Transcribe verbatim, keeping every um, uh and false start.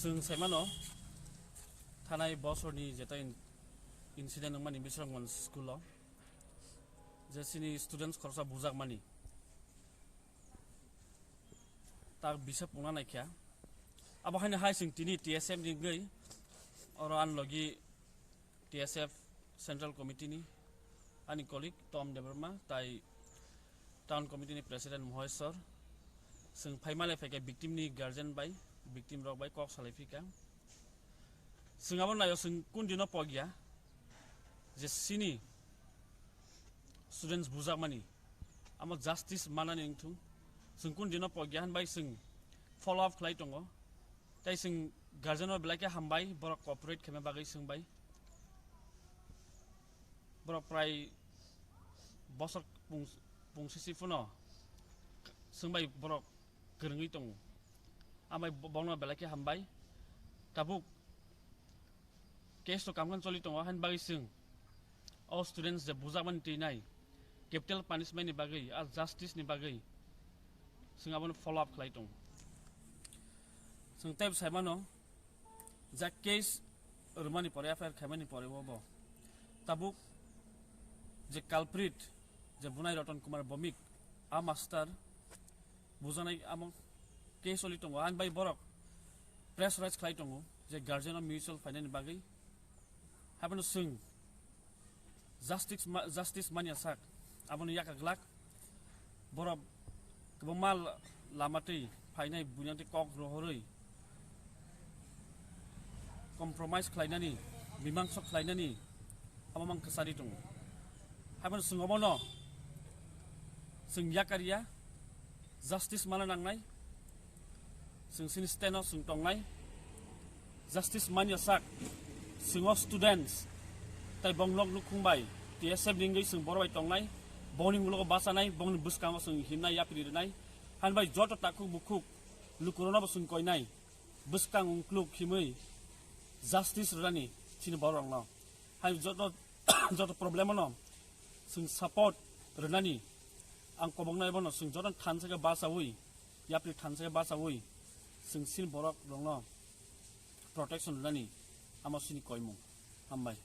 Chwng saimano, thanai bosorni jeta in-, incident wngmani Misrangmanj school-o je chini students khoroksa bujakmani tak bisa pungna naikha. Abo haino hai chwng tini T S F ni wngwi oro ani logi T S F Central Committee ni ani colleague Tom Debbarma tai Town Committee ni President Moheswar, chwng phaimale phaikha victim ni guardian bai, victim rok bai kok salai phika. Chwng abo naio chwng kun dino pogya je chini students bujakmani amo justice manani wngthung. Chwng kun dino pogya hinbai chwng follow up khlai tongo. Tai chwng guardian o belai khe hambai, borok cooperate khaima bagwi chwng bai. Borok prai bosor pung-, pung sisi phano chwng bai borok kwrwngwi tongo. Ambai bo-, bono belai khe hambai. Tabuk case to kamkhan choli tongo, hain bagwi chwng o students je bujakmani twi nai capital punishment ni bagwi, a justice ni bagwi chwng abono follow up khlai tongo. Chwng tei saimano, ja case rwmani pore, F I R khaimani pore bo bo tabuk je culprit, je bunai Roton Kumar Bomik, a master bujanai amo case oli tongo, ani bai borok press release khlai tongo je guardian o mutual finance ni bagwi. Haibano chwng justice ma-, justice manya sak, abono yaka glak. Borok kwbangma lama twi phainai buinani twi kok rohorwi compromise khlainani, mimangsa khlainani amo mang kwchari tongo. Haibano chwng obono chwng yakarya, justice mana nangnai. Chwng chini stand o chwng tongnai, justice manya sak. Chwng o students tai bong nok nukhung bai T S F ni wngwi chwng borok bai tongnai, bongni ulo bachanai, bongni bwskango chwng himnai, yapri rwnai. Hain bai joto takhuk bukhuk lukurokno bo chwng koinai, bwskang ungkluk himwi justice rwnani chini borok rokno. Hai joto, joto problem no chwng support rwnani ang koboknai bono chwng joto thansa khe bachawi, yapri thansa khe bachawi chwng chini borok rokno protection rwnani amo chini koimung. Hambai.